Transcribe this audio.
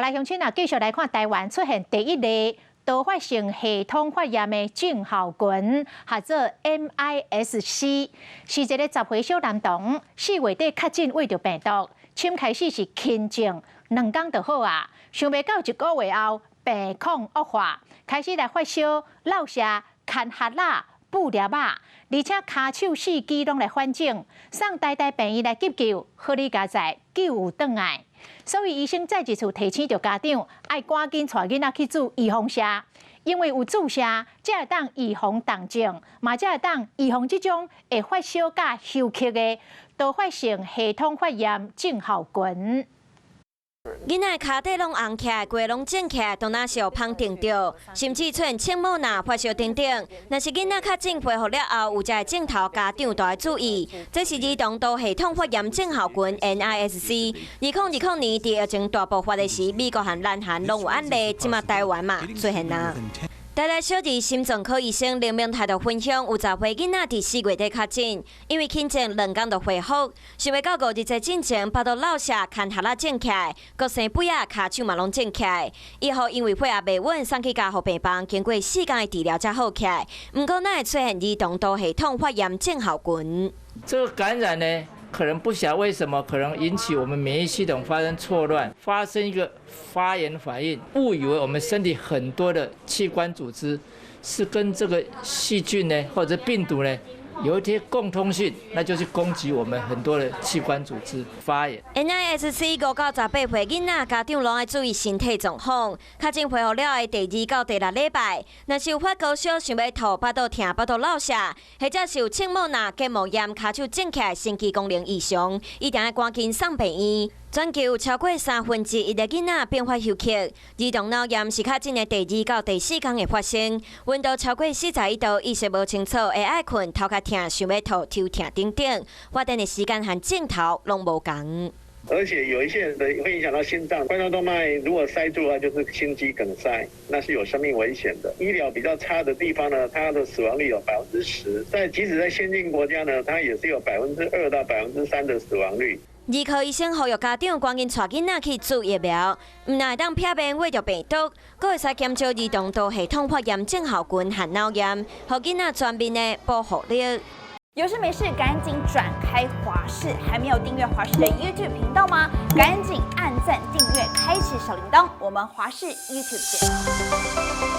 來鄉親啊，繼續來看台灣出現第一例多發性系統發炎的症候群，號做 MIS-C，是一個10歲小男童，4月底確診秽著病毒，先開始是輕症，2工就好啊，想袂到一個月後病況惡化，開始來發燒、落瀉、牽箬仔、布粒仔，而且跤手四肢攏來發腫，送台大病院來急救，好佳哉救有轉來。所以醫生再一次提醒著家長，愛趕緊帶囡仔去注預防射，因為有注射，才會當預防重症，嘛才會當預防這種會發燒佮休克的多發性系統發炎症候群。囡仔跤底攏紅起來，規攏腫起來，當若是予蜂叮著，甚至出現青毛瘌、發燒等等。若是囡仔確診恢復了後，有這个症頭，家長都愛注意。這是兒童多系統發炎症候群 NISC。2020年佇疫情大爆發的時，美國和南韓攏有案例，這馬台灣嘛出現啊。台大小兒心臟科醫生林明泰就分享，有10歲囡仔佇4月底確診，因為輕症2工就恢復，想袂到5日濟進前，腹肚落瀉、牽箬仔腫起來，閣生痱仔，跤手嘛攏腫起來。以後因為血壓袂穩，送去加護病房，經過4工的治療才好起來。毋過，哪會出現兒童多系統發炎症候群？這個感染呢，可能不曉得為什麼，可能引起我們免疫系統發生錯亂，發生一個發炎反應，誤以為我們身體很多的器官組織是跟這個細菌呢或者病毒呢有一些共通性，那就是攻擊我們很多的器官組織發炎。 NISC 5到18歲囡仔家長攏愛注意身體狀況，確診恢復了後第二到第六禮拜，若是有發高燒、想欲吐、腹肚疼、腹肚落瀉，或者是有青毛瘌、結膜炎、跤手腫起來、神經功能異常，一定愛趕緊送病院。全球有超過1/3的囡仔併發休克，兒童腦炎是確診的第二到第四工會發生，溫度超過41度，意識無清楚，會愛睏、頭殼疼、想欲吐、頭痛等等，發展的時間和症頭攏無仝。而且有一些人的會影響到心臟，冠狀動脈如果塞住的話，就是心肌梗塞，那是有生命危險的。醫療比較差的地方呢，它的死亡率有10%，在即使在先進國家呢，它也是有2%到3%的死亡率。兒科醫生呼籲家長趕緊帶囡仔去注疫苗，毋但會當避免秽著病毒，閣會使減少兒童多系統發炎症候群和腦炎，予囡仔全面的保護力。有事沒事趕緊轉開華視，還沒有訂閱華視的 YouTube 頻道嗎？趕緊按讚、訂閱、開啟小鈴鐺，我們華視 YouTube 見。